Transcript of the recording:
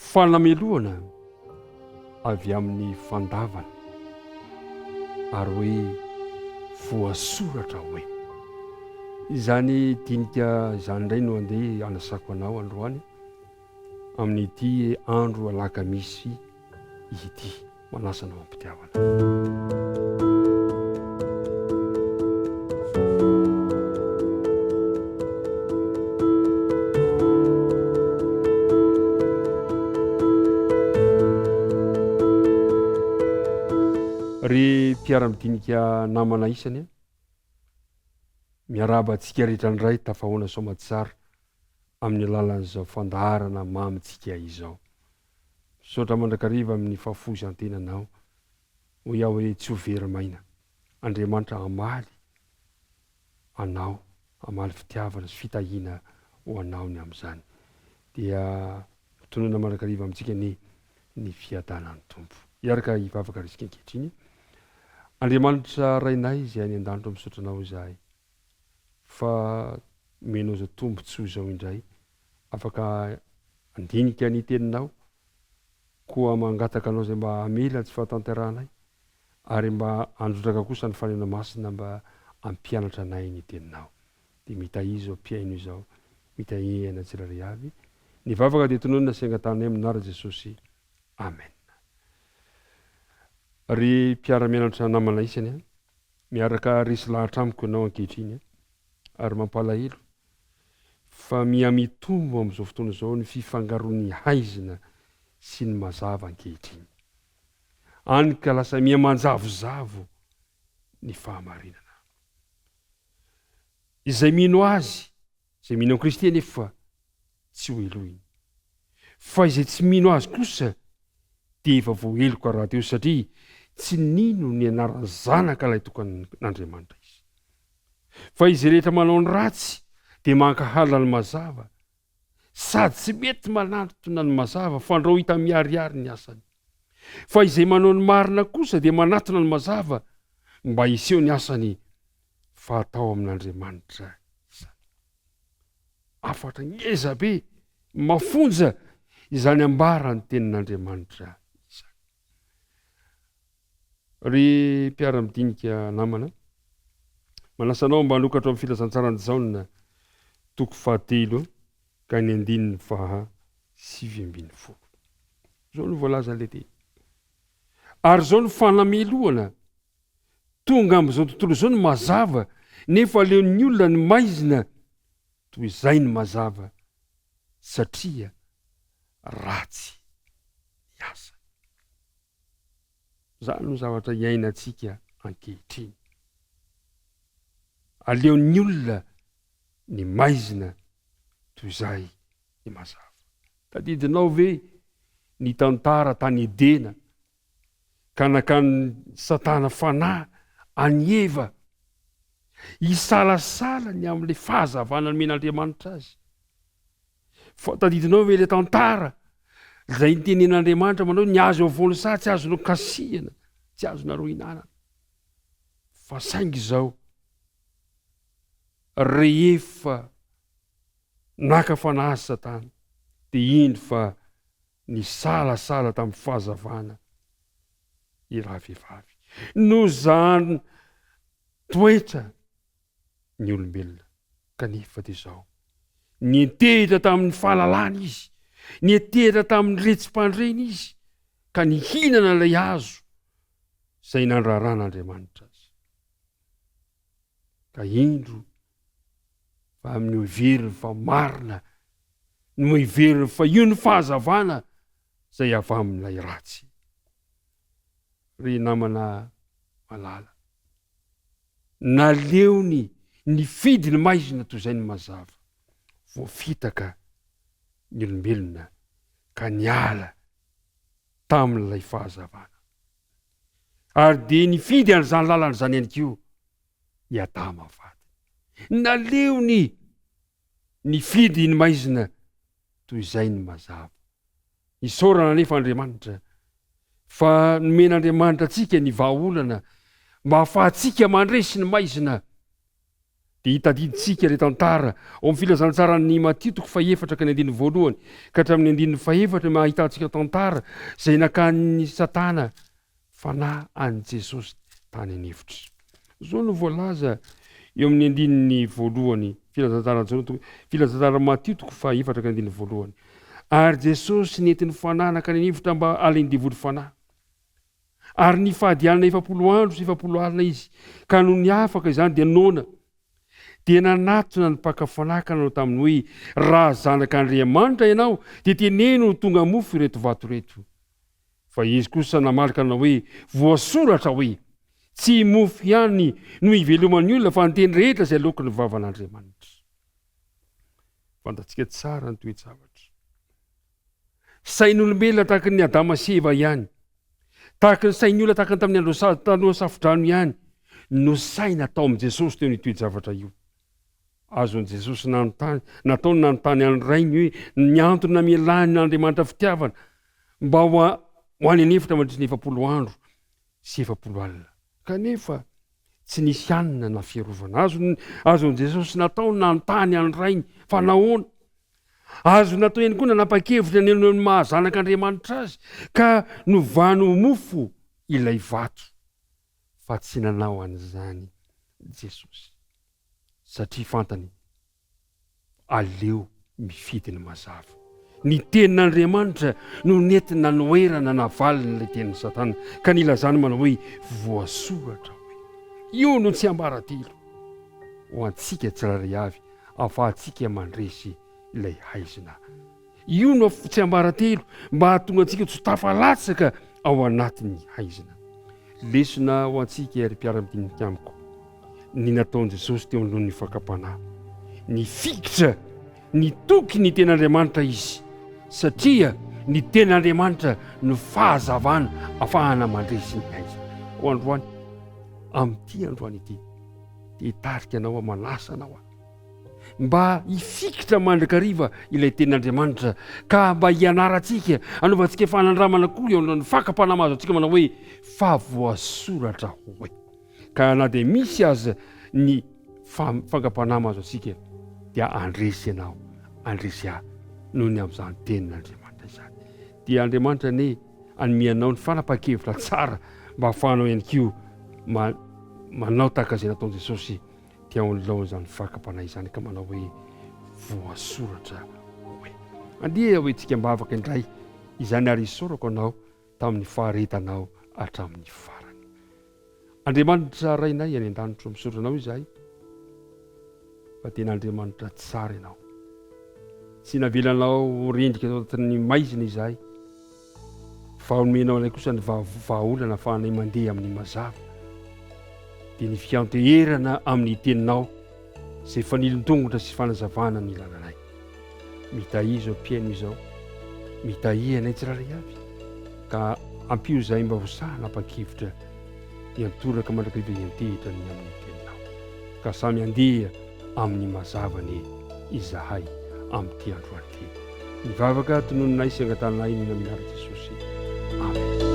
Fanamelohana avy amin'ny fandavana ary hoe voasoratra hoe. Izany dinika izany indray no andeha hanasako anao androany amin'ity andro alakamisy ity. Manasa anao am-pitiavana. Ry mpiara-midinika namana isany a, miarahaba antsika rehetra indray tafahoana soamatsara amin'ny alalan'izao fandaharana mamintsika izao. Misaotra mandrakariva amin'ny fahafoizan-tenanao. Hoy aho hoe tsy ho very maina. Andriamanitra hamaly anao, hamaly fitiavana sy fitahiana ho anao ny amin'izany. Dia tononina mandrakariva amintsika anie ny fiadanan'ny Tompo. Hiaraka hivavaka isika ankehitriny. Andriamanitra Rainay izay any an-danitra, misaotra Anao izahay fa omenao izao tombontsoa izao indray afaka handinika ny teninao, koa mangataka anao izay mba hamela ny tsy fahatanterahanay, ary mba handrotraka kosa ny Fanena Masina mba hampianatra anay ny teninao. Dia mitahia izao mpihaino izao, mitahia anay tsirairay avy. Ny vavaka dia tononina sy angatahanay amin'ny anaran'i Jesosy. Amen. Ry mpiara-mianatra namana isany a, miaraka resy lahatra amiko ianao ankehitriny a, ary mampalahelo fa miha-mitombo amin'izao fotoana izao ny fifangaroan'ny haizina sy ny mazava ankehitriny. Any ka lasa miha-manjavozavo ny fahamarinana. Izay mino Azy, izay mino an'i Kristy anefa tsy ho helohiny. Fa izay tsy mino Azy kosa dia efa voaheloka rahateo satria tsy nino ny anaran'ny Zanaka Lahitokan'Andriamanitra izy. Fa izay rehetra manao ny ratsy dia mankahala ny mazava, sady tsy mety manatona ny mazava, fandrao hita miharihary ny asany. Fa izay manao ny marina kosa dia manatona ny mazava, mba hiseho ny asany fa atao amin'Andriamanitra izany. Hafatra ngeza be, mafonja izany ambaran'ny tenin'Andriamanitra izany. Ry mpiara-midinika namana, manasa anao mba hanokatra ao amin'ny Filazantsaran'i Jaona, toko fahatelo ka ny andininy faha 19. Izao no voalazan'ilay teny. Ary izao no fanamelohana tonga amin'izao tontolo izao ny mazava, nefa aleon'ny olona ny maizina toy izay ny mazava, satria ratsy ny asany. Izany no zavatra iainantsika ankehitriny. Aleon'ny olona ny maizina toy izay ny mazava. Tadidinao ve ny tantara tany Edena ka nakan'i Satana fanahy an'i Eva hisalasala ny amin'ilay fahazavana nomen'Andriamanitra azy? Fa tadidinao ve ilay tantara izay nitenen'Andriamanitra manao hoe ny hazo eo afovoan'ny saha tsy azonao kasihina, tsy azonareo hinanana. Fa saingy izao, rehefa naka fanahy azy Satana, dia indro fa nisalasala tamin'ny fahazavana i ravehivavy. Nozahan toetra ny olombelona. Kanefa dia izao, niantehitra tamin'ny fahalalana izy, niantehitra tamin'ny retsi-pandrena izy, ka nihinana ilay hazo izay nandraran'Andriamanitra azy. Ka indro fa amin'ny heveriny fa marina no heveriny fa io ny fahazavana izay avy amin'ilay ratsy. Ry namana malala, Naleony nifidy ny maizina toy izay ny mazava. Voafitaka ny olombelona ka niala tamin'ilay fahazavana. Ary dia nifidy an'izany lalana izany ihany koa i Adama vadiny. Naleony nifidy ny maizina toy izay ny mazava. Isaorana anefa Andriamanitra fa nomen'Andriamanitra antsika ny vahaolana mba hahafahantsika mandresy ny maizina. Dia hitadidintsika ilay tantara ao amin'ny Filazantsaran'i Matio toko fahefatra ka ny andininy voalohany ka hatramin'ny andininy fahefatra no ahitantsika tantara izay nakan'i Satana fanahy an'i Jesosy tany an'efitra. Izao no voalaza eo amin'ny andininy voalohany, Filazantsaran'i Jaona toko, Filazantsaran'i Matio toko fahefatra ka ny andininy voalohany. Ary Jesosy nentin'ny fanahy nankany an'efitra mba halain'ny devoly fanahy. Ary nifady hanina 40 andro sy 40 alina izy, ka nony afaka izany dia noana. Dia nanatona ny mpaka fanahy ka nanao taminy hoe, Raha Zanak' Andriamanitra ianao, dia teneno ho tonga mofo ireto vato ireto. Fa izy kosa namaly ka nanao hoe, Voasoratra hoe, Tsy mofo ihany no iveloman'ny olona, fa ny teny rehetra izay aloaky ny vavan'Andriamanitra. Fantatsika tsara ny toe-javatra. Sain'olombelona tahaka ny Adama sy Eva ihany, tahaka ny sain'ny olona tahaka ny tamin'ny andro taloha safodrano ihany no saina tao amin'i Jesosy teo ny toe-javatra io. Azon'i Jesosy nanontany, nataony nanontany an'ny Rainy hoe ny antony namelany an'Andriamanitra fitiavana mba ho any an'efitra mandritra ny 40 andro sy 40 alina. Kanefa tsy nisy hanina na fiarovana. Azony, azon'i Jesosy natao ny nanontany an'ny Rainy fa nahoana. Azony natao ihany koa nanapa-kevitra ny amin'ny maha zanak'Andriamanitra azy ka novany ho mofo ilay vato. Fa tsy nanao an'izany Jesosy satria fantany Aleo mifidy ny mazava. Ny tenin'Andriamanitra no nentiny nanoherana navaliny ilay tenin'i Satana, ka nilazany manao hoe, Voasoratra hoe. Io no tsiambaratelo ho antsika tsirairay avy ahafahantsika mandresy ilay haizina. Io no tsiambaratelo mba hahatonga antsika tsy ho tafalatsaka ao anatin'ny haizina. Lesona ho antsika ry mpiara-midinika amiko ny nataon'i Jesosy teo anoloan'ny fakam-panahy. Nifikitra, nitoky ny Tenin'Andriamanitra izy, satria ny Tenin'Andriamanitra no fahazavana afahana mandresy ny haizina. Koa androany, amin'ity androany ity, dia hitarika anao aho, manasa anao aho, mba hifikitra mandrakariva ilay tenin'Andriamanitra ka mba hianarantsika, hanaovantsika fanandramana koa eo anoloan'ny fakam-panahy mahazo antsika manao hoe fa voasoratra hoe. Ka na dia misy aza ny fakam-panahy mahazo antsika dia handresy ianao, handresy ahy noho ny amin'izany tenin'Andriamanitra izany. Dia Andriamanitra anie hanome anao ny fanapahan-kevitra tsara mba hahafahanao ihany koa manao tahaka izay nataon'i Jesosy dia ao anoloan'izany fakam-panahy izany ka manao hoe voasoratra hoe. Andeha ho entsika am-bavaka indray izany ary isaorako anao tamin'ny faharetanao hatramin'ny farany. Andriamanitra Rainay any an-danitra, misaotra anao izahay fa tena Andriamanitra tsara ianao. Tsy navelanao ho rendrika tao anatin'ny maizina izahay Fa omenao anay kosa ny vahaolana ahafahanay mandeha amin'ny mazava, dia ny fianteherana amin'ny Teninao izay fanilin-tongotra sy fanazavana ny lalanay. Mitahia izao mpihaino izao, mitahia anay tsirairay avy, ka ampio izahay mba ho sahy hanapa-kevitra hiantoraka mandrakariva hiantehitra ny amin'ny Teninao. Ka samy handeha amin'ny mazava anie izahay amin'ity androany ity. Ny vavaka tononinay sy angatahanay ny amin'ny anaran'i Jesosy. Amen.